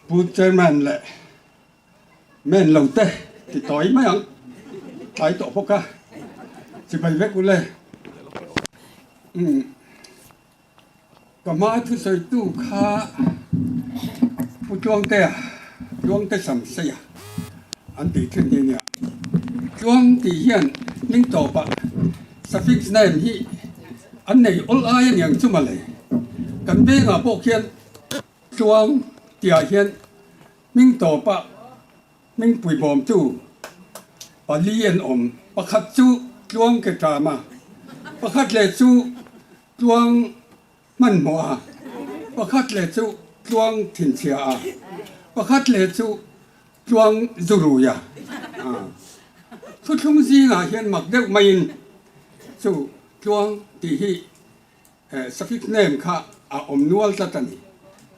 Pu Chairman leh Men lo te ti tawi mai ang tlai tawh bawk a, chibai vek u le. Umm ka hma thusawitu kha Pu Tluangtea, Tluangte Samseia an tih thin hi nia. Tluang tih hian hming tawpah suffix name hi an nei awl ai aniang chu mawle. Kan vengah pawh khian Tluang tihah hian Hming tawpah hming puibawmtu pali an awm. Pakhat chu Tluang ke ṭam a, pakhat leh chu Tluang hmanhmawh a, pakhat leh chu Tluang thinchhia a, pakhat leh chu Tluang zurui a. Thuthlung zingah hian mak deuh maiin chu Tluang tih hi Suffix name kha a awm nual tlat a ni.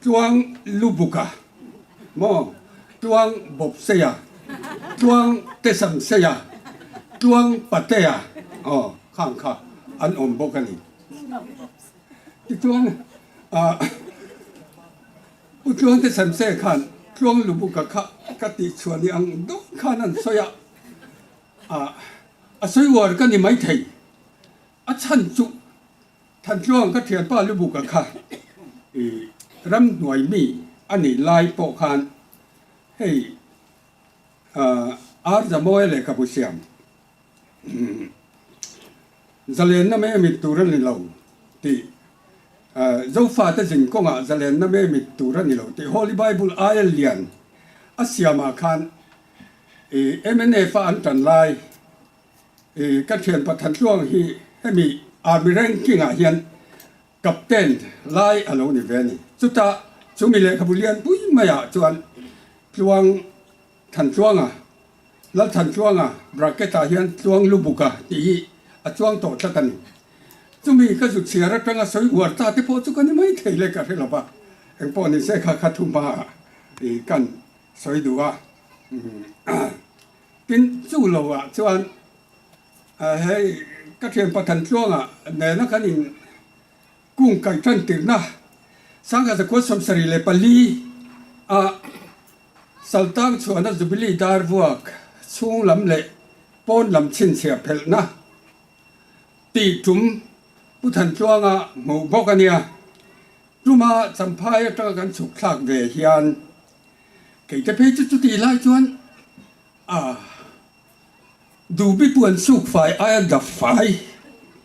Tluang Lubuka maw, Tluang Bawpseia, Tluang Tesamseia, Tluang Patea aw khang kha an awm bawk a ni. Tichuan Pu Tluang Tesamseia khan Tluang Lubuka kha ka tihchhuah ni ang dawt khan an sawi a, a sawi uar ka ni maithei. A chhan chu Thantluang ka thianpa Lubuka kha i ramhnuai mi a nih lai pawh khan hei Ar Zamawia lehkhabu siam zalenna mai a mit tur a ni lo tih Zofate zinkawngah zalenna mai a mit tur a ni lo tih Holy Bible aia lian a siamah khan i mnf a an tan lai I ka thian Pathan Tluang hi hemi Army ranking ah hian Captain lai a lo ni ve a ni. Chutah chumi lehkhabu lian pui maiah chuan Tluang Thantluanga, Lalthantluanga bracket ah hian Tluang Lubuka tih hi a chuang tawh tlat a ni. Chumi ka zu chhiar atanga sawi uar ta te pawh chu ka ni mai thei le ka hre lo va, engpawh ni se kha kha thu hmaah i kan sawi duh a. Tin, chu lo ah chuan hei ka thian Pathan Tluanga nena kan in kung kaih tan tirhna Sangha zakua 74 a Saltang chhuahna Jubilee dar vuak chhung lam leh pawn lam chhinchhiah phelhna tih tum Pu Thantluanga hmuh bawk a nia. Tuma Champhai atanga kan chhuk thlak ve hian Keite phei chu chutih lai chuan a Dubi puan suk fai aia dap fai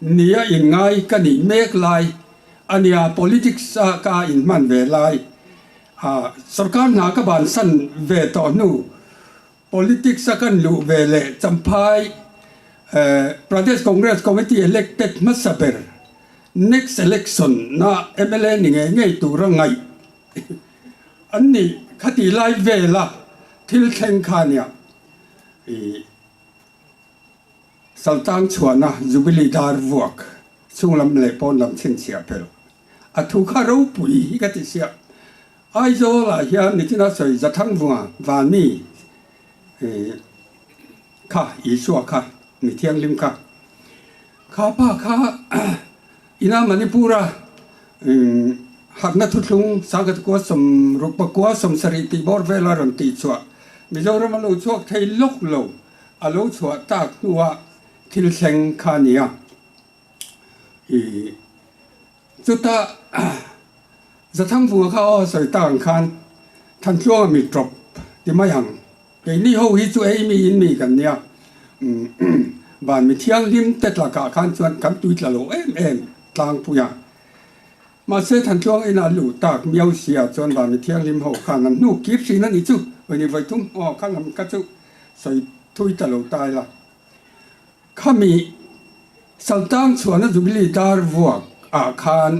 nia inngai ka nih mek lai a nia, politics a ka inhman ve lai a sorkar hna ka bansan ve tawh hnu politics a kan luh ve leh Champhai Pradesh Congress Committee elected hmasa ber next election na mla ni ngei ngei tura ngaih An nih khati lai vela thil thleng kha nia i Saltang chhuahna Jubilee dar vuak chhung lam leh pawn lam chhinchhiah phel a thu kha ropui hi ka ti siah. Aizawl ah hian nichina sawi Zathangvunga Vani i kha Isua kha mi thianghlim kha kha pa kha Ina Manipur-a harhna thuthlung Sangkhatkua 69 70 tih bawr vela rawn tih chhuah Mizoram a lo chhuak thei lawk lo a lo chhuah tak hnua thil thleng kha a ni a. I chutah Zathangvunga kha aw sawi tak ang khan Thantluanga mi tawp ti mai ang. Keini ho hi chu ei mi in mi kan nia, van mi thianghlim te tlakah khan chuan kan tui tla lo em em tlangpui a. Mahse Thantluang inah luh tak miau sia chuan van mi thianghlim ho khan an hnu kir thin a ni chu, vawi vawi thum aw kha lam ka chu sawi thui ta lo ta ila. Khami Saltang chhuahna Jubilee dar vuak ah khan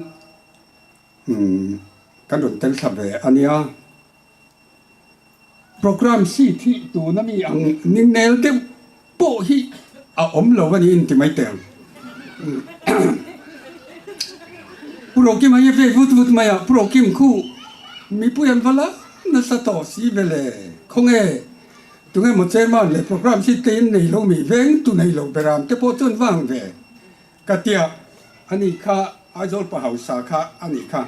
kan rawn tel thla ve a nia. Programme sheet hi tuna mi ang ningnel deuh pawh hi a awm lo a niin ti mai teh ang. Pu Rokim a hi a ve vut vut mai a, Pu Rokim khu mipui an va la nasa tawh si ve le, khawnge tunge maw chairman leh programme sheet te in nei lo mi veng tu nei lo beram te pawh chuan vang ve ka tia a ni kha Aizawl pa hausa kha a nih kha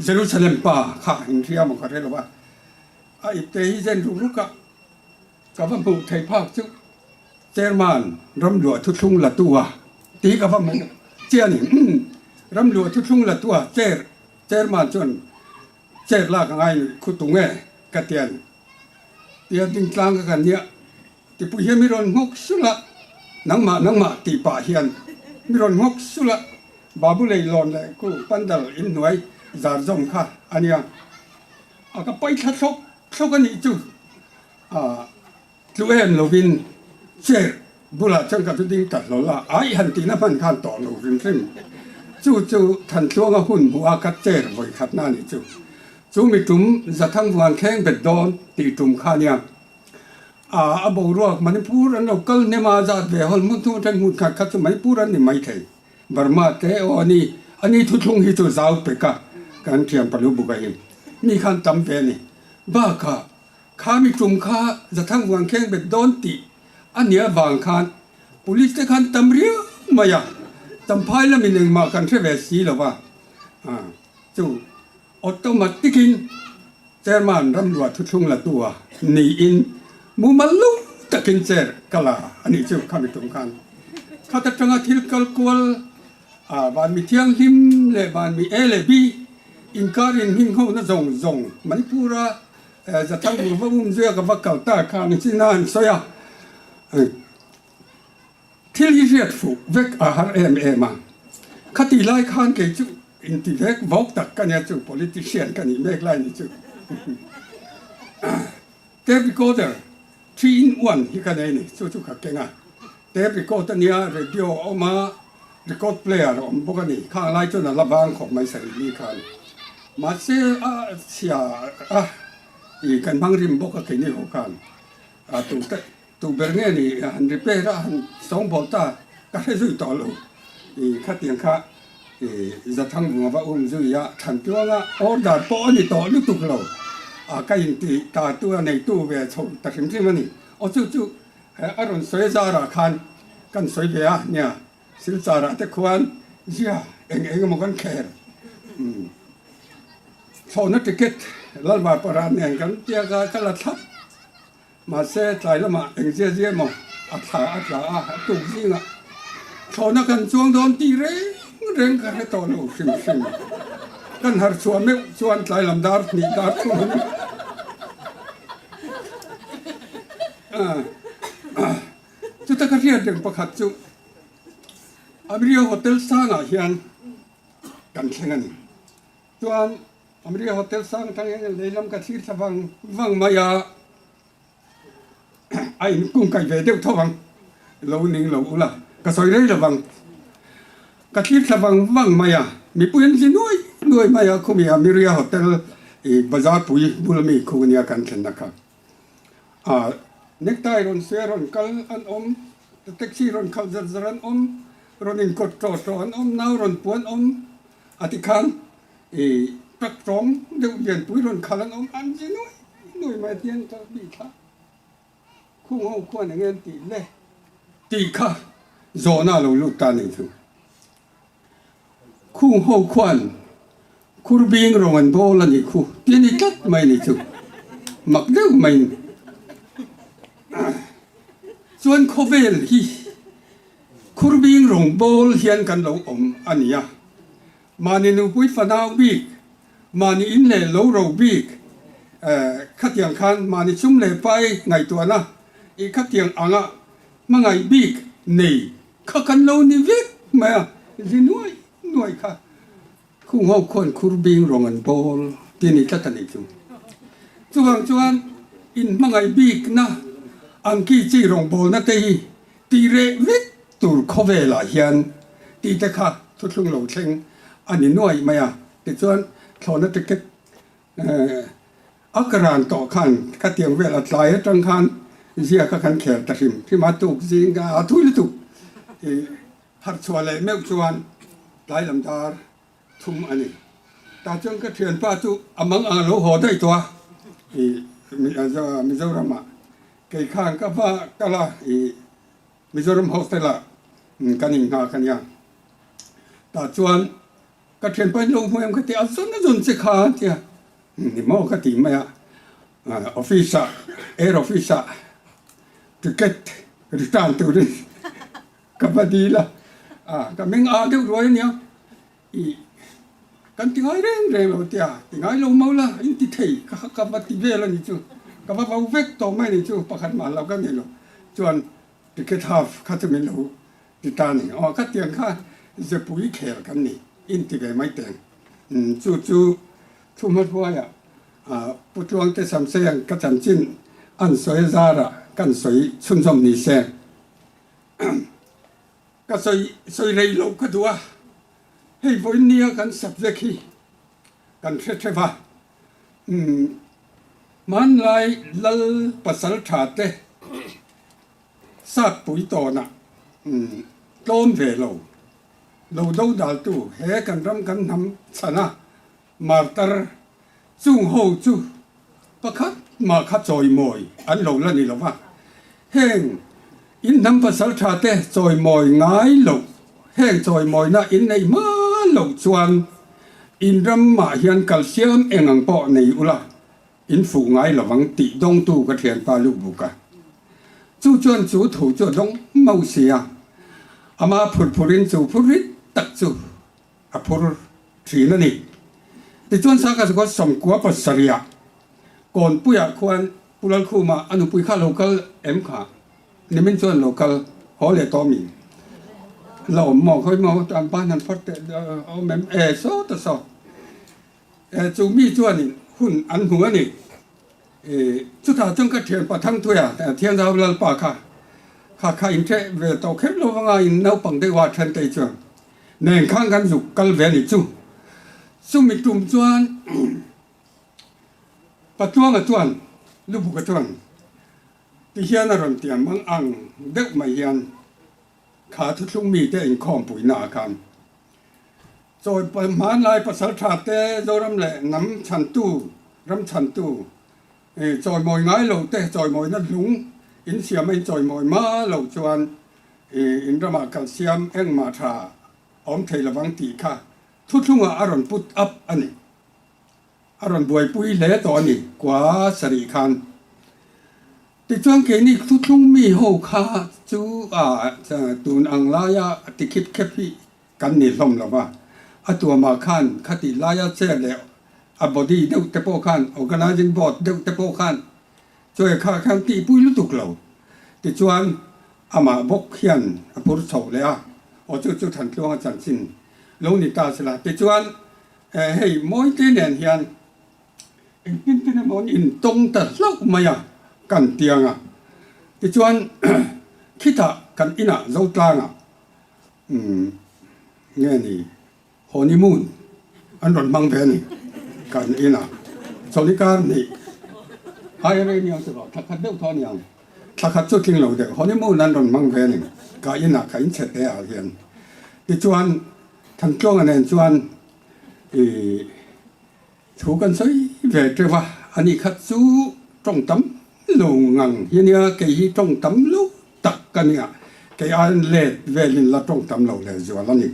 Jerusalem pa kha inhria maw ka hre lo a. A ipte hi zen ruk ruk a, ka va hmuh thei phak chu Chairman Ramluah thuthlung la tu a tih ka va hmuh chiah a ni. Umm Ramluah thuthlung la tu a chair Chairman chuan chair lak a ngai khu tu nge ka ti a ni. Tia ding tlang ka kan nia tipui hian mi rawn nghawk sulh a, nangmah nangmah tih pah hian mi rawn nghawk sulh a, Babu leilawn leh khu pandal inhnuai zar zawm kha a nia. A ka pai thla thlawk thlawk a nih chu a tlu em lovin chair bulah chuan ka chu ding ta hlawl a, ai han tihna hman khan tawh lo hrim hrim. Chu chu Thantluanga hun hmuh a ka chair vawi khatna a nih chu. Chu mi tum Zathang vuan thleng bet dawn tih tum kha a nia. A a boruak Manipur an lo kal hnem a zat ve hawl hmun thung atang hmun khat khat chu Manipur an ni maithei. Burma te aw a ni, a ni thuthlung hi chu zau pek a kan thiam palu buk a hi mi khan tam ve a ni. Bakah kha mi tum kha Zathang vuan kheng bet dawn tih a nia vang khan Police te khan tam riau mai a, Champhai lamin engmah kan hre ve si lo va, chu automatic in Chairman Ramluah thuthlung la tu a niin mumal lo takin chair ka la a nih chu kha mi tum khan. Khat atanga thil kal kual a van mi thianghlim leh van mi A leh B inkar in hming ho na zawng zawng Manipur a Zathang bur va um zuia ka va kal ta khan chin a an sawi a. Thil hi hriat fuh vek a har em em a, khati lai khan kei chu inti vek vawk tak ka nia chu politician ka nih mek lai ni chu. Tape recorder 3 in 1 hi ka nei ni, chu chu ka keng a, tape record a nia radio a awm a, record player a awm bawk a ni, khang lai chuan a la vang khawp mai sarih khan mahse a chhia a i kan hmang rim bawk a keini ho khan a tu te Tu ber nge ni han repair a han sawngbawl ta ka hre zui tawh lo. I khatiang kha i Zathang vunga va um zui a thlan tluanga order pawh a ni tawh lutuk lo. A ka inti ta tu a neitu ve chho ta hrim hrim a ni. Aw chu chu a rawn sawi zarah khan kan sawi ve a nia Silchar-ah te khuan zia eng eng emaw kan khel. Thlawhna ticket Lalvarpara nen kan tiak a ka la thlap. Mahse, tlai lamah eng zia zia emaw a thla a tla a, a tuk zingah thlawhna kan chuang dawn tih reng reng ka hre tawh lo hrim hrim. Kan harh chhuah meuh chuan tlai lam dar hnih dar thum a ni. Chuta ka hriat reng pakhat chu Amria Hotel sangah hian kan thleng a ni. Chuan Amria Hotel sang atang hian lei lam ka thlir thla vang vang mai a, a in kung kai ve deuh tho ang, lo ning lo ula ka sawi rei lo vang. Ka thlir thla vang vang mai a, mipui an zi nuai nuai mai a, khumi Amiria Hotel i bazar pui bul ami khu ania kan thlenna kha. A necktie rawn suai rawn kal an awm, taxi rawn khalh zar zar an awm, rawn inkawt tawh tawh an awm, nau rawn puan awm a tikhan I tak tawng deuh lianpui rawn khal an awm an zi nuai nuai mai hian ka bih thla khung ho khuan eng en tih le tih kha zawhna a lo lut ta nih chu. Khung ho khuan khur bing rawng an bawl a nih khu ti a ni tlat mai nih chu mak deuh mai in chuan khawvel hi khur bing rawng bawl hian kan lo awm a ni a. Mahni nupui fanau bik, mahni in leh lo ro bik, khatiang khan mahni chum leh pai ngaihtuahna i khatiang anga hmangaih bik nei kha kan lo ni vek mai a, zi nuai nuai kha khung ho khuan khur bing rawng an bawl ti ni tlat a nih chu. Chuvang chuan in hmangaih bikna ang ki chi rawngbawlna te hi tih reh vek tur khawvelah hian tih te kha thuthlung lo thleng a ni nuai mai a, tichuan thlawhna ticket a ka ran tawh khan khatiang vel a tlai atang khan zia kha kan khel ta hrim hrim a, tuk zing a thui lutuk i harh chhuah leh meuh chuan tlai lam dar thum a ni. Tah chuan ka thianpa chu a mang ang a lo haw daih tawh a i Mizoramah kei khan ka va kal a i Mizoram hostel ah kan in nghak a nia. Tah chuan ka thianpa in lo hmu em ka ti a, a zawn a zawn che kha a tia, ni maw ka ti mai a. Office ah Air Office ah ticket return turin ka va dil a, ka meng a deuh ruai ania ih kan ti ngai reng reng lo tia ti ngai lo mau la in ti thei ka ka va ti vel a ni chu ka va vo vek tawh mai a ni chu pakhat mah lo ka nei lo chuan ticket half kha chu min lo ti ta a ni aw ka tiang kha zepui khel kan ni in ti ve mai teng chu chu Thuhmahruaia Pu Tluangte Samseia'n ka chanchin an sawi zarah kan sawi chhunzawm ni se. Ka sawi sawi rei loh ka duh a, hei vawiin nia kan subject hi kan hre theuh a, hmanlai lal pasal tha te satpui tawnah tlawm ve lo, lo dodaltu he kan ram kan hnam chhana Martar chung ho chu pakhat mah kha chawimawi an lo la ni lo va, heng in hnam pasal tha te chawimawi ngai loh, heng chawimawina in neih hma loh chuan in ram mah hian kalsiam eng ang pawh nei ula in fuh ngai lo vang tih dawngtu ka thianpa Lukbuk a. Chu chuan chu thu chu a dawng mau si a, ama phur phurin chu phur rit tak chu a phur thin a ni. Tichuan Sangha chu khaw sawmkua pasarihah Kawnpuiah khuan Pu Lalkhuma a nupui kha lo kal em kha? Nimin chuan lo kal haw leh tawh mi? La awm maw? Khawi maw tan ban han phawt teh a awm em? E saw ta saw. E chu mi chuanin hun an hmu a ni. E chutah chuan ka thian Pathangthuia Thianzau Lalpa kha kha kha inṭheh ve tawh kher lo vanga in naupang deuh a then te chuan Nen khan kan zuk kal ve a ni chu. Chumi tum chuan Patluanga chuan Lubuka chuan ti hian a rawn tiam ang ang deuh mai hian kha thuthlung mite inkhawmpuina ah khan chawi hmanlai pasaltha te Zoram leh hnam chhantu ram chhantu chawimawi ngai lo te chawimawina lung insiam a inchawimawi hma lo chuan I in ramah kalsiam engmah tha awm thei lovang tih kha thuthlungah a rawn put up a ni. A rawn buaipui hle tawh a ni kua sarih khan. Tichuan keini thuthlung mi ho kha chu a tun ang laia ti khip khep hi kan ni hlawm lo va. A tuamah khan khatih laia chair leh a body deuh te pawh khan organizing board deuh te pawh khan Chuai kha khan tihpui lutuk lo. Tichuan amah bawk hian a phur chho leh a, aw chu chu Thantluanga chanchin lo ni ta sela. Tichuan hei Mawite nen hian engtin tin emaw an intawng ta hlauh mai a kan tiang a. Tichuan khitah kan inah Zotlangah umm nge ni Honeymoon an rawn hmang ve a ni kan inah chawlhi kar hnih hai rei niang chu rawh thla khat deuh thaw niang thla khat chu tling lo deuh honeymoon an rawn hmang ve a ni ka inah ka inchhe te ah hian tichuan Thantluanga nen chuan ih Thu kan sawi ve teuh a, ani khat chu tawng tam lo ngang hi ania, kei hi tawng tam lo tak ka nia, kei aiin let velin la tawng tam lo leh zual a ni.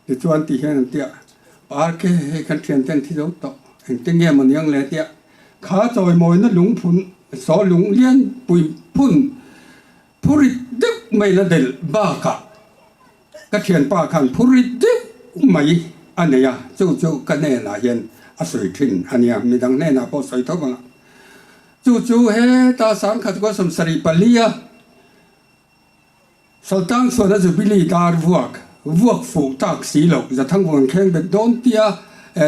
Tichuan ti hian an tia, Parke hei kan thian ten thi zo tawh, engtin nge maw niang le tia, kha chawimawina lungphun saw lung lian pui phun phurit deuh mai la delh bakah, Ka thianpa khan phurit deuh mai a nei a, chu chu ka hnenah hian a sawi thin a nia, midang hnenah pawh sawi tho vang a. Chu chu heta sangkhat kua 74 a Saltang chuan a Jubilee dar vuak vuak fuh tak si loh Zathangvung an thleng bet dawn tia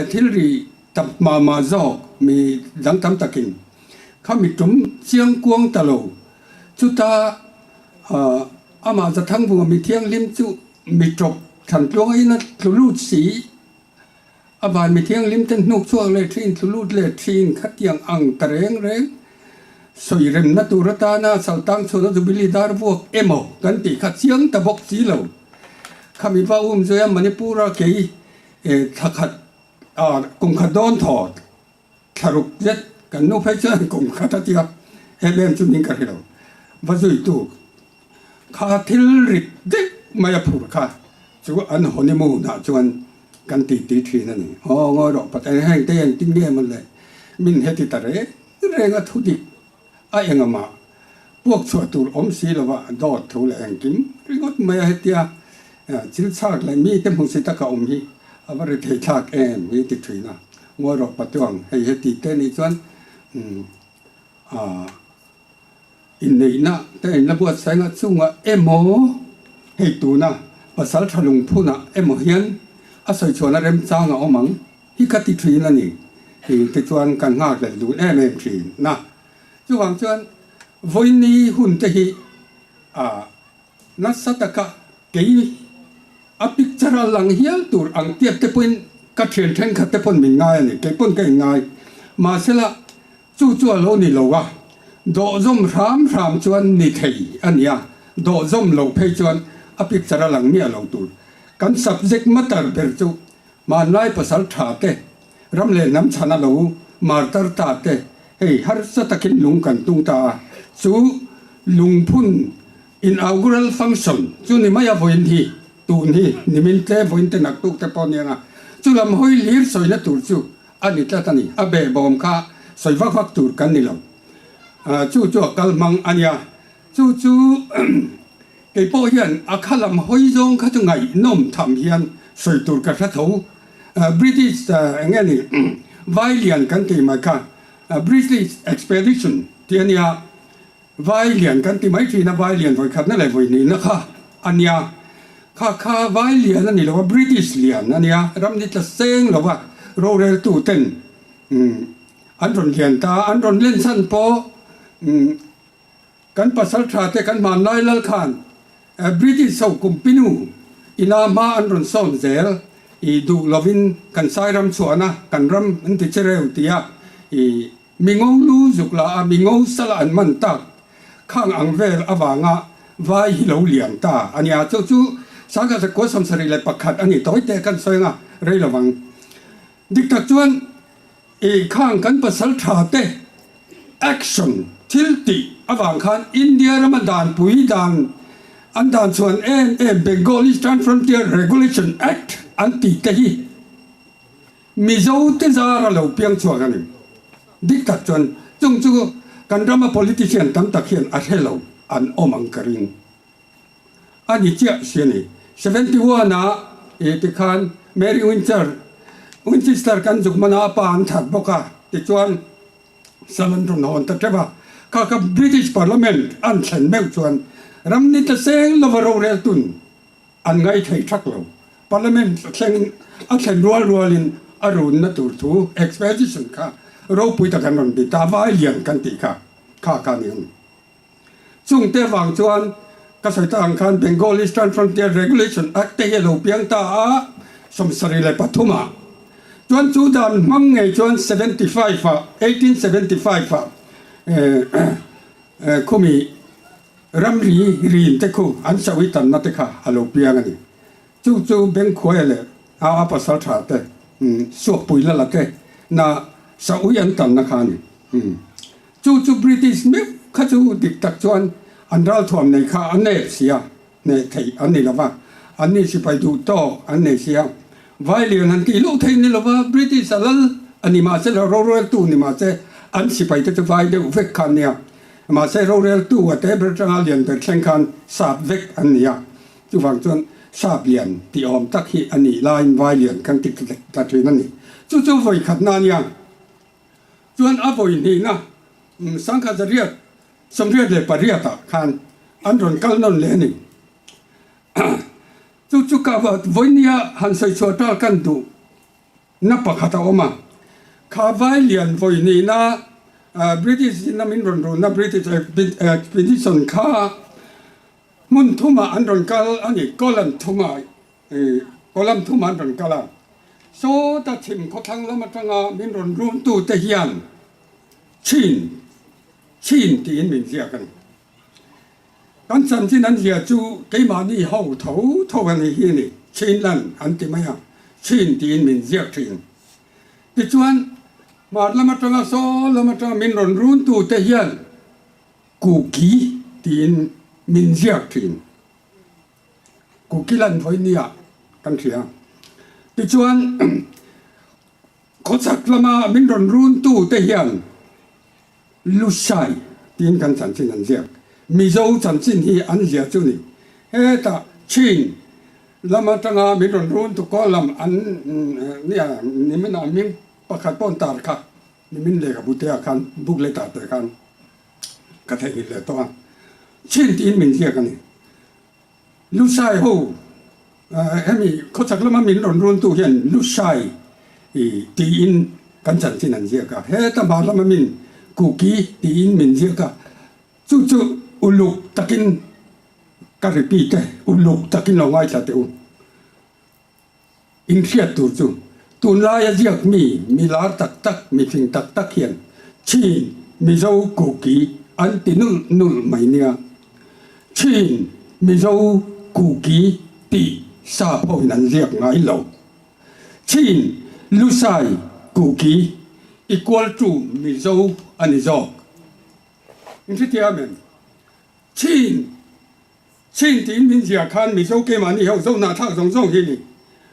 thil ri tam mah mah zawk mi dang tam takin kha mi tum chiang kuang ta lo chuta Amah Zathangvunga mi thianghlim chu mi tawp Thantluanga in a tlu lut si. A van mi thianghlim te hnuk chhuak leh thin, tlu lut leh thin khatiang ang ta reng reng sawi remna tur atana Saltang chhuahna Jubilee dar vuak emaw kan tih kha chiang ta bawk si lo. Khami va um zui a Manipur-a kei thla khat kum khat dawn thaw Thlaruk zet kan nu phei chuan kum khat a tia, em em chu ning ka hre lo. Va zuitu kha thil rit deuh mai a phur kha chu an honeymoon ah chuan kan titi thin a ni. Aw ngawi rawh Pathian heng te engtin nge mawn le min heti ta reng. reng a thudik a engah puak chhuah tur awm si lova dawt thu leh engkim ringawt mai a hetia thil chhak leh mite hmu si taka awm hi a va ri thei thlak em hi ti thin a, ngawi rawh patuang hei heti te nih chuan aah inneihna te in la buatsaih nga chungah emaw hei tuna pasal tha lungphunah emaw hian a sawi chhuahna remchang a awm ang hi ka ti thin a ni tih te chuan kan nghak leh dun em em thin a. Chuvang chuan vawiini hun te hi ah nasa taka kei a picture a lang hial tur ang tiat te pawhin ka thian thenkhat te pawn min ngai a ni, kei pawn ka inngai. Mahsela chu chu a lo ni lo a, dawhzawm hram hram chuan ni thei a ni a, dawhzawm loh phei chuan a picture a lang miah lo tur. Kan subject matter ber chu hmanlai pasal tha te, ram leh hnam chhan a lo martar ta te, hei harsa takin lung kan tung ta a, chu lungphun Inaugural function chu ni mai a vawiin hi tun hi nimin tle vawiin te naktuk te pawh aniang a, chu lam hawi hlir sawina tur chu a ni tlat a ni. A behbawm kha sawi vak vak tur kan ni lo. Chu chu a kal hmang a nia. Chu chu kei pawh hian a kha lam hawi zawng kha chu ngaihnawm tham hian sawi tur ka hre tho. British eng nge ni vai lian kan tih mai kha British expedition tih a nia. Vai lian kan ti mai thin a, vai lian vawi khatna leh vawi hnihna kha a nia. Kha kha vai lian a ni lo a, British lian a nia, ram ni tla seng lo va roreltu ten an rawn lian ta a, an rawn len chhan pawh kan pasal tha te kan hmanlai lal khan British ho kumpinu ina hma an rawn sawn zel i duh lovin kan Sairam chhuahna kan ram an ti che reu tia i Mi ngo lu zuk la a, mi ngo sal an man tak khang ang vel avanga vai hi lo lian ta a nia. Chu chu Sangha Zakua 71 a ni tawi te kan sawi anga rei lo vang. Dik tak chuan i khang kan pasal tha te action thil tih avang khan India rama danpui dan an dan chhuan em em Bengal Eastern Frontier Regulation Act an tih te hi Mizo te zar a lo piang chhuak a ni. Dik tak chuan chung chu kan rama politician tam tak hian a hre lo an awm ang ka ring. A ni chiah si a ni. 71 ah i tikhan Mary Winchar Winchester kan zuk hman a a pa an that bawk a tichuan sal an rawn hawn ta teuh a. Kha kha British Parliament an thlen meuh chuan ram ni ta seng lova rorel tun An ngai thei thak lo. Parliament thleng a thlen rual rualin a runna tur thu exposition kha ropui tak an rawn ti ta, vai lian kan tih kha kha kha a ni ang. Chungte vang chuan ka sawi tak ang khan Bengal Eastern Frontier Regulation Act te hi a lo piang ta a, 73 ah chuan chu dan hmang ngei chuan 75 ah, 1875 ah khumi Ramri rin te khu an sawi tanna te kha a lo piang a ni. Chu chu Bengkhuaia leh a a pasal tha te Suakpui lala te na sawi an tanna kha a ni. Chu chu British meuh kha chu dik tak chuan an ralthuam nei kha a nep si a, hneh theih an ni lo va, an ni sipai duh tawk an nei si a. Vailian han tih loh theih ni lo va, British a lal a ni mahse la roreltu ni mahse an sipai te chu vai deuh vek kha an nia. Mahse roreltu a te ber atanga lian ber thleng khan sap vek an ni a, chuvang chuan sap lian tih awm tak hi a nih laiin vai lian kan ti ta thin a ni. Chu chu vawi khatna a nia. Chuan a vawi hnihna sangkhat zariat 88 ah khan an rawn kal nawn leh a ni. Chu chu ka vawinia han sawi chhuah tal kan duh. Na pakhat a awm a, kha vai lian vawi nihna British ina min rawn runna British Expedition kha hmun thumah an rawn kal a ni, Kolam thumah Kolam thumah an rawn kal a, sawta chhim khawthlang lam atanga min rawn runtute hian Chin, Chin tiin min ziak a ni. Kan chanchin an zia chu keimahni ho tho tho a ni hi a ni, Chinland an ti mai a, Chin tiin min ziak thin. Tichuan, hmar lam atanga saw lam atanga min rawn runtute hian Kuki tiin min ziak thin. Kukiland vawinia kan hria. Tichuan, khawchhak lama min rawn runtute hian. Lushai tiin kan chanchin an ziak. Mizo chanchin hi an ziah chu ni. Hetah Chin lam atanga min rawn run tu kawl lam an nia nimin ah ming pakhat pawh an tar kha nimin lehkhabu te ah khan booklet ah te khan ka theihnghilh leh tawh a. Chin tiin min ziak a ni. Lushai ho hemi khawchhak lama min rawn runtu hian Lushai tiin kan chanchin an ziak a, heta hmar lama min Kuki tiin min ziak a, chu chu uluk takin ka repeat e, uluk takin lo ngaithla teh u. Inhriat tur chu tunlaia ziak mi, mi lar tak tak, mi fing tak tak hian Chin, Mizo, Kuki an ti nulh nulh mai nia. Chin, Mizo, Kuki tih sap hoin an ziak ngai lo. Chin, Lusai, Kuki equal to Mizo a ni zawk. Inhrethiam em? Chin. Chin tiin min ziah khan Mizo keimahni ho zo hnahthlak zawng zawng hi ni.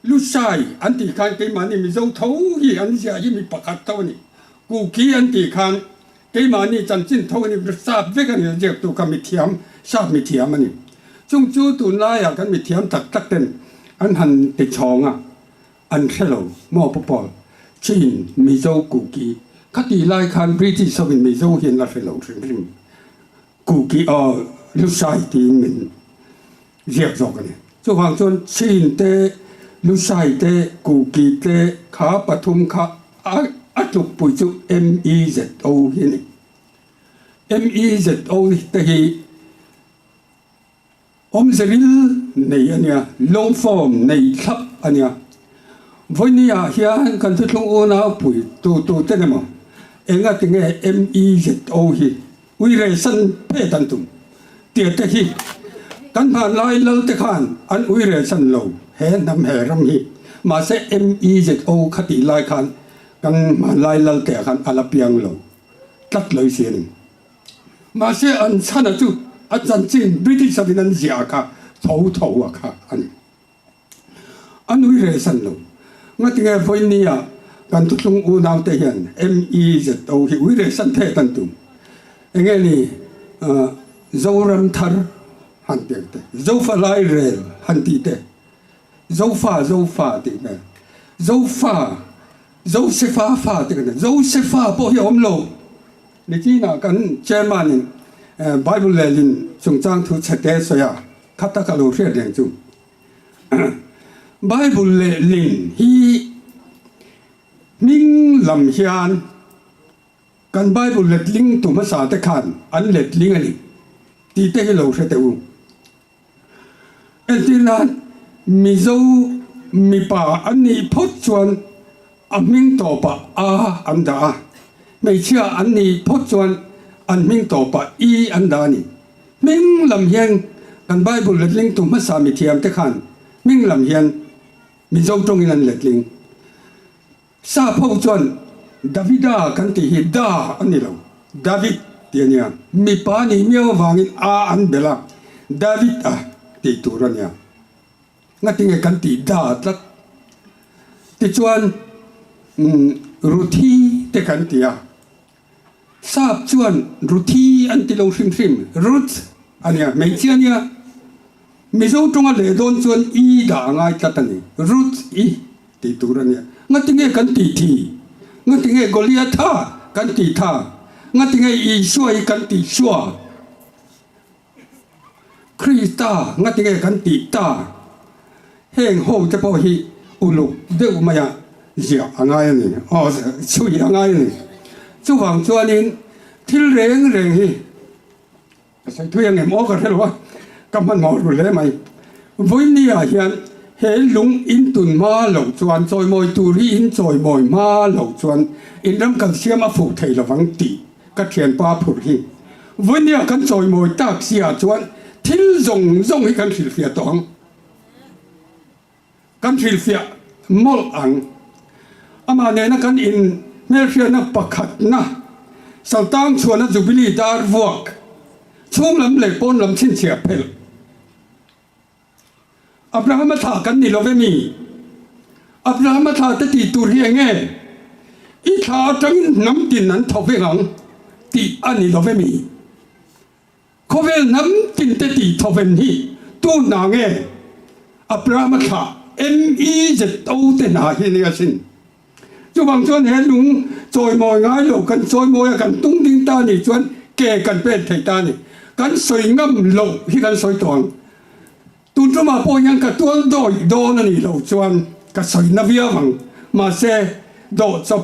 Lushai an tih khan keimahni Mizo tho hi an ziah hi mi pakhat tho a ni. Kuki an tih khan keimahni chanchin tho a ni, sap vek a ni a ziaktu kha mithiam, sap mithiam a ni. Chung chu tunlaiah kan mithiam tak tak ten an han ti chhawng a, an hre lo maw Pu Paul? Chin, Mizo, Kuki khatih lai khan British hovin Mizo hi an la hre lo hrim hrim. Kuki aw Lushai tiin min ziak zawk a ni. Chuvang chuan Chin te, Lushai te, Kuki te kha pathum kha a tlukpui chu MEZO hi a ni. MEZO te hi Awmze ril nei a nia, long form nei thlap a nia. Vawinia hian kan thuthlung unau pui tu tu ten emaw enga tinge MEZO hi uire san phet an tum tia te hi kan hmanlai lal te khan an uire san lo he hnam he ram hi mahse MEZO kha tih lai khan kan hmanlai lal te ah khan a la piang lo tlat lo si a ni. Mahse an chhana chu a chanchin British hovin an ziah kha tho tho a kha a ni. A nui reh san lo. Ngatinge vawinia kan thuthlung unaute hian MEZO hi ui reh san thet an tum. Enge ni Zoram thar han ti ang te, Zofa lairel han tih te, Zofa Zofa tih hmel, Zofa Josefa fa te kan ti. Josefa pawh hi a awm lo. Nitinah kan chairman in Bible lehlin chungchang thu chhete a sawi a, kha tak a lo hriat reng chu. Bible lehlin hi hming lam hian kan Bible letling tu hmasa te khan an letling a ni tih te hi lo hre teh u. Entir nan Mizo mipa an nih phawt chuan a hming tawpah A an dah a, hmeichhia an nih phawt chuan an hming tawpah I an dah a ni. Hming lam hian kan Bible letlingtu hmasa mithiamte khan hming lam hian Mizo tawngin an letling. Sap ho chuan Davida kan tih hi Da a ni lo, David tih a nia. Mipa nih miau avangin A an belh a, David a tih tur a nia. Ngatinge kan tih Da tlat? Tichuan Ruthi te kan ti a, Sap chuan Ruthi an ti lo hrim hrim, Ruth a nia, hmeichhia a nia. Mizo tawnga leh dawn chuan i dah a ngai tlat a ni, Ruth i tih tur a nia. Ngatinge kan tih thi? Ngatinge Goliatha kan tih tha? Ngatinge Isua hi kan tih sua? Krista ngatinge kan tih ta? Heng ho te pawh hi uluk deuh maia ziah a ngai a ni, aw chhui a ngai a ni. Chuvang chuanin thil reng reng hi ka sawi thui ang em aw ka hre lo a, ka hmanhmawh ru hle mai. Vawinia hian he lung in tun hma loh chuan chawimawi tur hi in chawimawi hma loh chuan in ram kal siam a fuh thei lovang tih Ka thianpa phurh hi vawinia kan chawimawi tak si ah chuan thil zawng zawng hi kan hrilhfiah tawh ang. Kan hrilhfiah mawlh ang. Amah nena kan in hmelhriatna pakhatna Saltang chhuahna Jubilee dar vuak chhung lam leh pawn lam chhinchhiah phelh. Abrahama thlah kan ni lo ve mi? Abrahama thlah te tih tur hi eng nge? I thlah atangin hnam tin an tho vek ang. tih a ni lo ve mi? Khawvel hnam tinte tih thawven hi tu hna nge? Abrahama thlah MEZO te hna hi a ni asin. Chuvang chuan he lung chawimawi ngai lo kan chawimawi a kan tung ding ta nih chuan ke kan pen thei ta a ni. Kan sawi ngam loh hi kan sawi tawh ang. Tun tumah pawh hian ka tual dawih dawn a nih loh chuan ka sawi na viau ang. Mahse, dawh chawp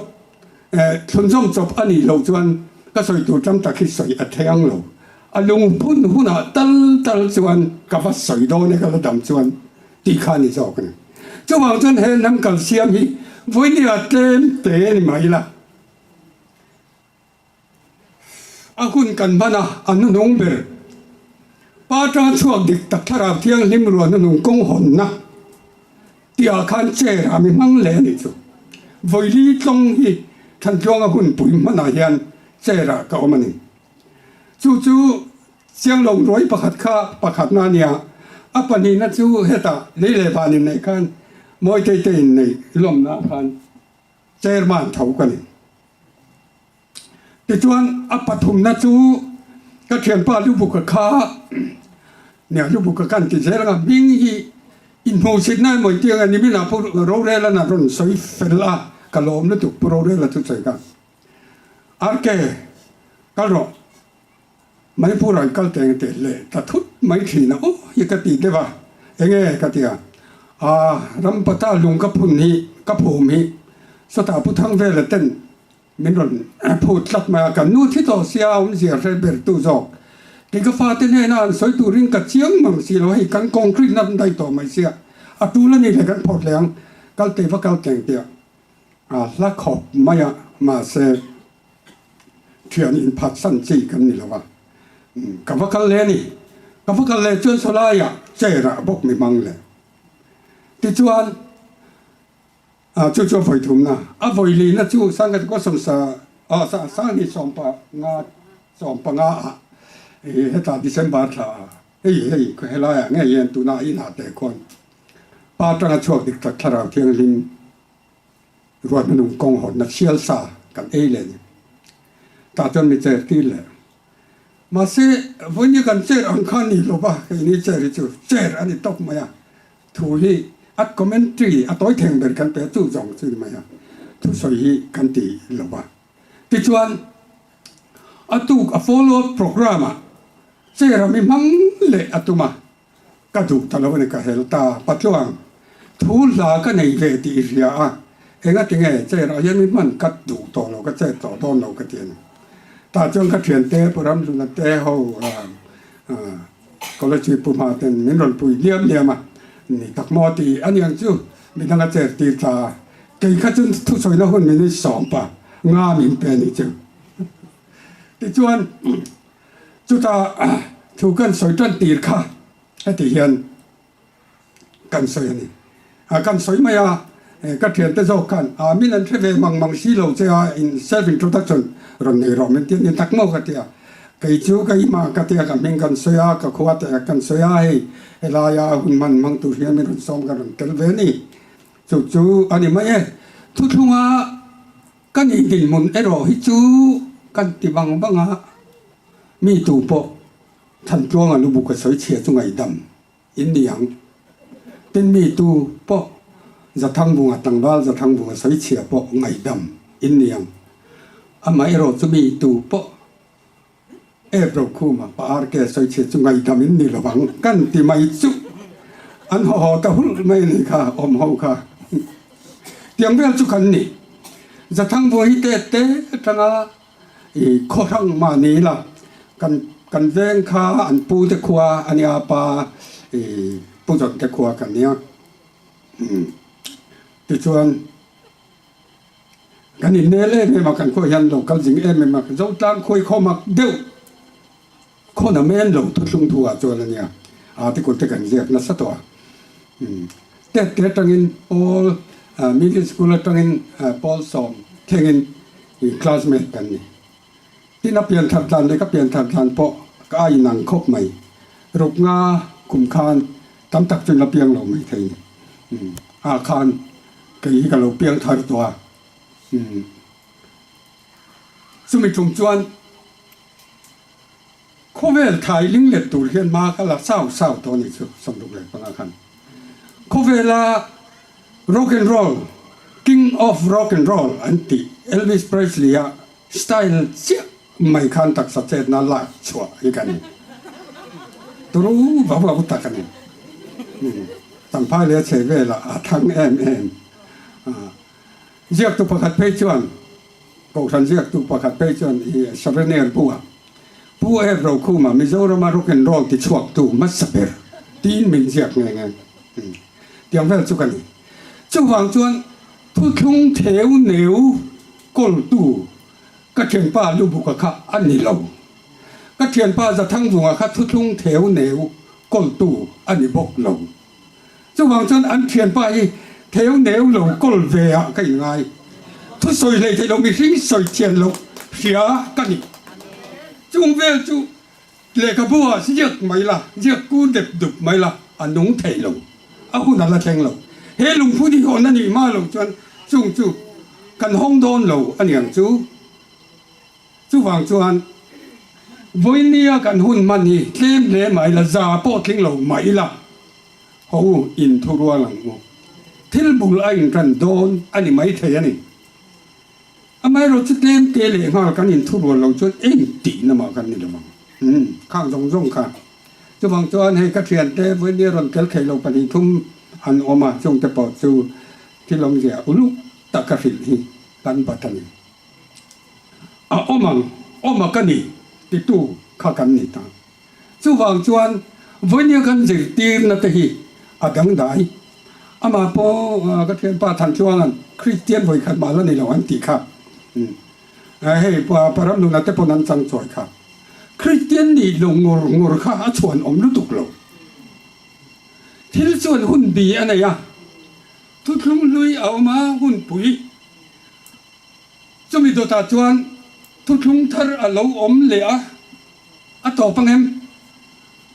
eh thlunzawm chawp a nih loh chuan ka sawi tur tam tak hi sawi a thei ang lo. A lungphun hunah tal tal chuan ka va sawi dawn e ka la dam chuan tih kha a ni zawk a ni. Chuvang chuan he hnam kalsiam hi vawinia tlem te a ni mai la. A hun kan hman a, a hnuhnung ber. Pa atanga chhuak dik tak Thlarau Thianghlim ruah hnuhnung kawng hawnna tihah khan chair ah mi hmang leh a nih chu. Vawili tlawng hi Thantluanga hunpui hmanah hian chair ah ka awm a ni. Chu chu Chianglo ruai pakhat kha pakhatna a nia, a pahnihna chu hetah lei leh van inneih khan Mawitei te inneih lawmna khan chairman tho ka ni. Tichuan a pathumna chu ka thianpa Lubuka kha nia Lubuka kan ti zel anga hming hi inhmuhsitna emaw inti anga niminah Pu Rorela'n a rawn sawi fel a, ka lawm lutuk Pu Rorela chu sawi kha. RK, kal rawh. Manipur ah i kal teng teh leh ta thut mai thin a aw hi ka ti deuh a, enge ka ti a, aa Rampata lung ka phun hi ka phum hi sawtah Pu Thangvela ten min rawn phut tlat mai a, kan nu thi tawh sia awmzia hre ber tu zawk kei ka fate hnena an sawi turin ka chiang mang si lo hei kan concrete na an daih tawh mai sia a tul a ni leh kan phawt leh ang kal teh va kal teng teh a hla khawp mai a mahse Thian inphatsan chi kan ni lo a, ka va kal leh a ni. Ka va kal leh chuan sawlaiah chair ah bawk mi hmang leh. Tichuan, chu chu a vawi thumna, a vawi lihna chu Sangha Kawsawmsa, aw Sanghi sawmpa nga sawmpanga ah hetah December thla ah hei hei helaiah ngei hian tunah inah teh khawn pa atanga chhuak dik tak Thlarau Thianghlim Ruat hmanung kawng hawnna sial sa kan ei leh ni. Tah chuan mi chair tir leh. Mahse, vawiin kan chair ang kha ni lo va, keini chair hi chu chair a ni tawp mai a. Thu hi a commentary a tawi theng ber kan pe a, chu zawng chu ni mai a. Thusawi hi kan ti lo va. Tichuan, a tuk a follow up programme ah chair a mi hmang leh a tum a. Ka duh ta lo a ni ka hel ta patluang thu hla ka nei ve tih i hria a, engati nge chair ah hian mi hman ka duh tawh lo ka chet tawh dawn lo ka ti a ni. Tah chuan ka thiante Pu Ramhluna te ho College Pu Hma ten min rawn pui liam liam a, ni tak maw tih a niang chu midang a chair tir ta a, kei kha chu thusawina hun min sawm pa nga min pe a nih chu. Tichuan. Chutah thu kan sawi tan tir kha heti hian kan sawi a ni. Kan sawi mai a, ka thiante zawk khan a min an hre ve mang mang si lo che a, in self introduction rawn nei rawh min ti a ni tak maw ka ti a. Kei chu ka ima ka ti a, ka hming kan sawi a, ka khua te kan sawi a, hei helaia hun hman hmang tur hian min rawn sawm ka rawn tel ve a ni. Chu chu a ni mai e. Thuthlunga Kan indinhmun erawh hi chu kan ti vang vang a, mi tu pawh Thantluanga lubuka sawi chhia chu ngaihdam in ni ang. Tin mi tu pawh Zathangbunga tlangval Zathangbunga sawi chhia pawh ngaihdam in ni ang. Amah erawh chu mi tu pawh Ep Rokhuma pa RK sawi chhia chu ngaihdam in ni lo ang kan ti mai chu an haw haw ta hulh mai a nih kha awm ho kha tiang vel chu kan ni. Zathangbuai hi te te atanga i khaw hrang mah ni ila kan kan veng kha an pu te khua a nia pa i pu zawn te khua kan nia tichuan Kan innel em em a, kan khuaah hian lo kal zing em em a, Zotlang khuai khaw mak deuh khawn a men lo thuthlung thu ah chuan a nia, article te kan ziak nasa tawh a. Tet te atangin Paul Middle School atangin Paul sawm thlengin classmate kan ni. Tin a pian thar tlan leh ka pian thar tlan pawh ka a inang khawp mai. Ruk nga kum khan tam tak chu la piang lo mai thei ni. Ah khan kei hi ka lo piang thar tawh a. Chumi tum chuan. Khawvel thai ling let tur hian hma ka la sau sau tawh a nih chu 65 khan. Khawvela rock and roll, king of rock and roll an tih Elvis Presley-a style chiah mai khan taksa chetna lak chhuah hi ka ni. Turu vau vau tak a ni. Champhai leh a chhe velah a thang em em. Ziaktu pakhat phei chuan, Kohhran ziaktu pakhat phei chuan i Souvenir bu-ah Pu Ep Rokhuma Mizorama rock and roll tichhuaktu hmasa ber tiin min ziak nghe nghe. Tiang vel chu ka ni. Chuvang chuan thuthlung theu neu kawltu ka thianpa Lubuka kha a ni lo. Ka thianpa Zathangvunga kha thuthlung theu neu kawltu a ni bawk lo. Chuvang chuan an thianpa hi theu neu lo kawl ve ah ka inngai. Thusawi hlei theih lo mihring sawi thian loh hria ka ni. Chung vel chu lehkhabu ah ziak mai la, ziak kur dep dup mai la, a nung thei lo. A hun a la thleng lo. He lungphun hi hawn a nih hma lo chuan chung chu kan hawng dawn lo a niang chu. Chuvang chuan vawinia kan hun hman hi tlem hle mai la, za pawh tling lo mah ila, haw u inthu rual ang u. Thil bul a intan dawn a ni maithei a ni. Amaherawh chu tlem te leh nghal kan inthu rual lo chuan eng tihna mah kan ni lo ang. Umm, khang zawng zawng kha. Chuvang chuan hei ka thiante vawinia rawn tel thei lo 2 thum an awm a, chungte pawh chu thil awmzia uluk taka hrilh hi kan bat a ni. A awm ang, awm a ka ni titu kha kan ni ta. Chuvang chuan vawinia kan zirtirna te hi a dangdai. Amah pawh ka thianpa Thantluanga'n Kristian vawikhat mah la ni lo an tih kha. Hei Paramnuna te pawn an chang chawi kha. Kristian nih lo ngur ngur kha a chhuan awm lutuk lo. Thil chuan hun bi a nei a, thuthlung hlui a awm a, hunpui. Chumi dawtah chuan thuthlung thar a lo awm leh a, a tawp ang em?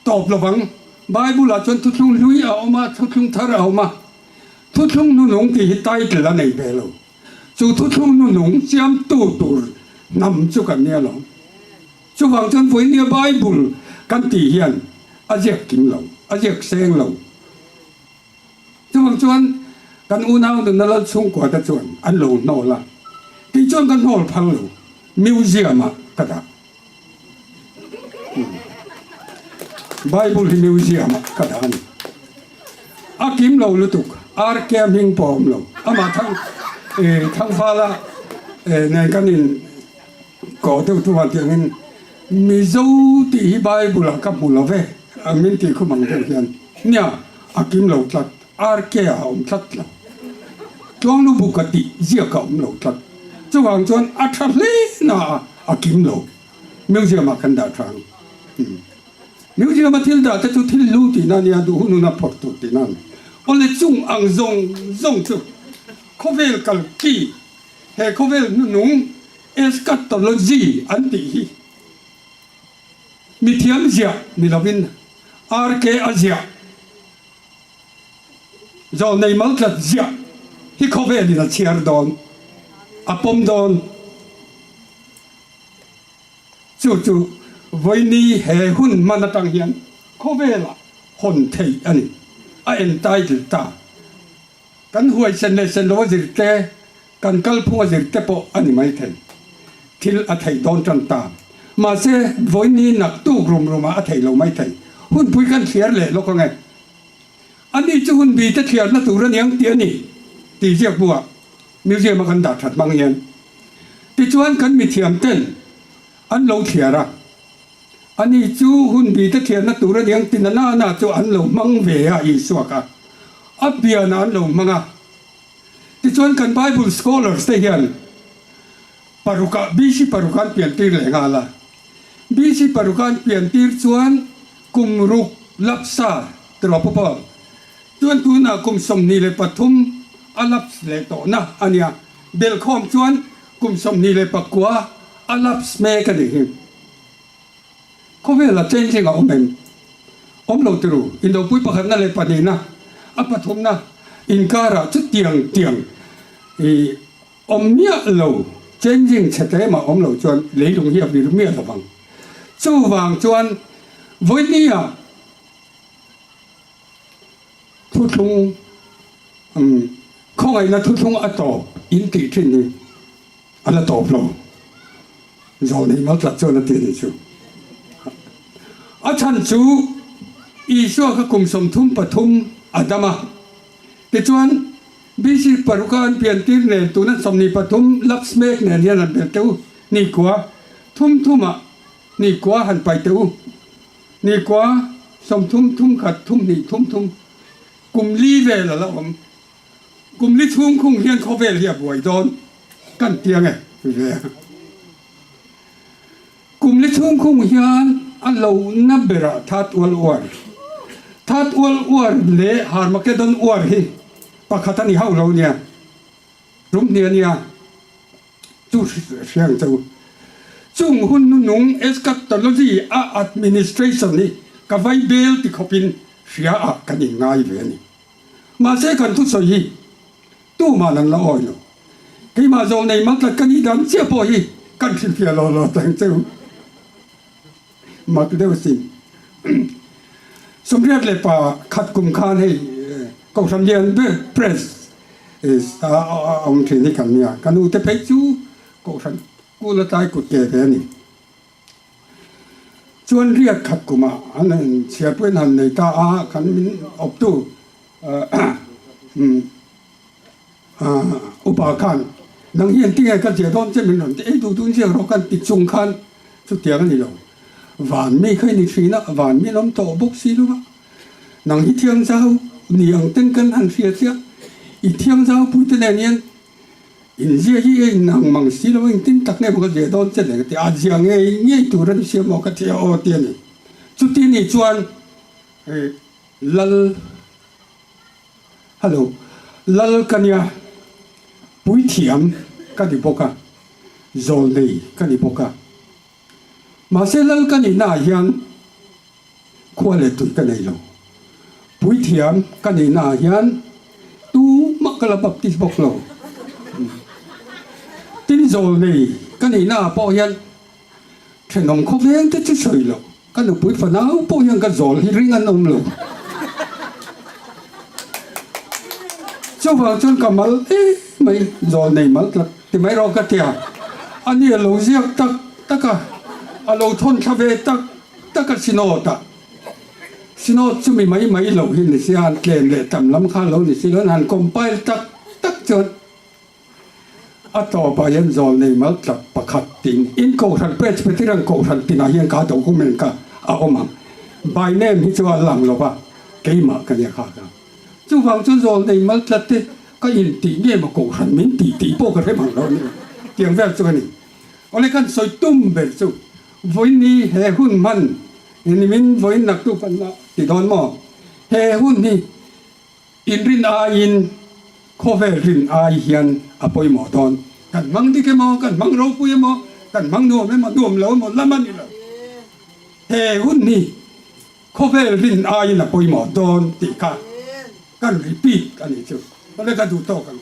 Tawp lo vang. Bible-ah chuan thuthlung hlui a awm a, thuthlung thar a awm a. Thuthlung nunung tih hi title a nei ve lo. Chu thuthlung nunung siamtu tur hnam chu kan nia lo. Chuvang chuan vawinia Bible kan tih hian a ziak kim lo, a ziak seng lo. Chuvang chuan kan unau nunna lal chhungkua te chuan an lo hnawl a, kei chuan ka hnawl phal lo, museum ah ka dah. Bible hi museum ah ka dah a ni. A kim lo lutuk, RK hming pawh a awm lo. Amah thang Thangfala nen kan in kawh deuh tu vang tiangin Mizo tih hi Bible ah ka hmu lo ve, min tih khum ang deuh hian. Nia, a kim lo tlat, RK ah a awm tlat lo. Tluanglu bu ka tih ziak a awm lo tlat. Chuvang chuan a tha hle na a, a kim lo. Museum ah kan dah tha ang. Museum a thil dah te chu thil hlu tihna a nia, duh hun hun a phawrh tur tihna a ni. Awle chung ang zawng zawng chu khawvel kalki, he khawvel hnuhnung eschatology an tih hi mithiam ziah ni lovin RK a ziah zawlnei mal tlat ziah hi khawvelin a chhiar dawn, a pawm dawn. Chu chu vawiini he hun hman atang hian khawvelah hawn theih a ni, a entitle ta. Kan huaisen leh sen lo a zir te, kan kalphung a zir te pawh a ni mai thei. Thil a theih dawn tan ta. Mahse, vawiini naktuk rum rumah a theih lo mai thei. Hunpui kan thliar leh lawk ang e. Ani chu hunbi te thliarna tur a niang tih a ni, tih ziak buah museum a kan dah that hmang hian. Tichuan kan mithiam ten an lo thliar a. Ani chu hunbi te thianna tur a niang ti na na na chu an lo hmang ve a Isua kha a pianah an lo hmang a. Tichuan kan Bible scholars te hian parukah BC paruk an pian tir leh nghal a. BC paruk an pian tir chuan kum ruk lapsa tiraw Pu Paul chuan tunah kum 23 a laps leh tawhna a nia. Belkhawm chuan kum 29 a laps mek a nih hi. Khawvela changing a awm em? Awm lo tiru, indopui pakhatna leh pahnihna, a pathumna inkarah chutiang tiang i awm miah lo, changing chhe tlem ah awm lo chuan leilung hi a vir miah lovang. Chuvang chuan vawinia thuthlung khawngaihna thuthlung a tawp in tih thin hi a la tawp lo. Zawlnei Maltlat chuan a ti a nih chu. A chhan chu Isua kha kum 33 a dam a, tichuan BC paruka an piantir nen tuna 23 laps mek nen hian han bel teh u, nikua thum thumah nikua han pai teh u, nikua 30 thum khat thum hnih thum thum kum li vel a la awm. Kum li chhung khung hian khawvel hi a buai dawn kan ti ange ve a. Kum li chhung khung hian a lohna berah Third World War, Third World War leh Harmageddon War hi pakhat a ni hauh lo nia, rum hnih a nia, chu hria ang che u. Chung hun nunung eschatology a administration hi ka vai bel ti khawpin hria ah kan inngai ve a ni. Mahse kan thusawi hi tumah an la awi lo. Keimah zawng nei maltlat ka nih dan chiah pawh hi kan hrilhfiah lo lo teng che u. Mak deuh sin. 81 kum khan hei Kohhran lian ber Press a awm thin hi kan nia. Ka nu te phei chu Kohhran kul atlai kut ke ve a ni. Chuan riat khat kumah an han chhiarpui an han nei ta a, kan min awptu upa khan nang hi engtinge ka ziah dawn che min rawn ti, ei duh duh in ziak rawh kan ti chung khan chutiang a ni lo. Van mi kha i ni thin a, van mi an awm tawh bawk si lo va, nang hi thiangzau ni ang ten kan han hria chiah, i thiangzau puite nen hian Inzia hi a inang mang si lo, engtin tak nge maw ka ziah dawn che le ka ti a, zia ngei ngei tur a ni sia maw ka ti a aw ti a ni. Chuti ni chuan Lal, hello, Lal ka nia, puithiam ka ni bawk a, zawlnei ka ni bawk a. Mahse Lal ka nihnaah hian Khua leh tui ka nei lo. Puithiam ka nihnaah hian tumah ka la baptist bawk lo. Tin zawl nei ka nihnaah pawh hian thenawm khawveng te chu sawi lo. Ka nupui fanau pawh hian ka zawl hi ring an awm lo. Chuvang chuan ka mal em mai, zawl nei mal tlat ti mai rawh ka ti a. Ani a lo ziak tak tak a, a lo thawn thla ve tak. Taka Synod ah Synod chu mi mai mai lo hi ni si a, han tlem leh tam lam kha lo ni si lo, han compile tak tak chuan a tawpah hian zawlnei mal tlap pakhat tin in kohhran Presbyterian kohhran tinah hian kha document kha a awm ang. By name hi chu a lang lo va, keimah ka nia kha kha. Chuvang chuan zawlnei mal tlat te ka intih nge maw kohhran min tih tih pawh ka hre mang lo a ni. Tiang vel chu a ni. Awle kan sawi tum ber chu Vawiin he hun hman nimin vawiin naktuk an la ti dawn maw? He hun hi inrin aiin khawvel rin ai hian a pawimawh dawn. Kan hmang dik emaw, kan hmang ropui emaw, kan hmang nuam emaw, nuam lo emaw lam a ni lo. He hun hi khawvel rin aiin a pawimawh dawn tih kha kan repeat a nih chu. Awle ka duh tawk ang.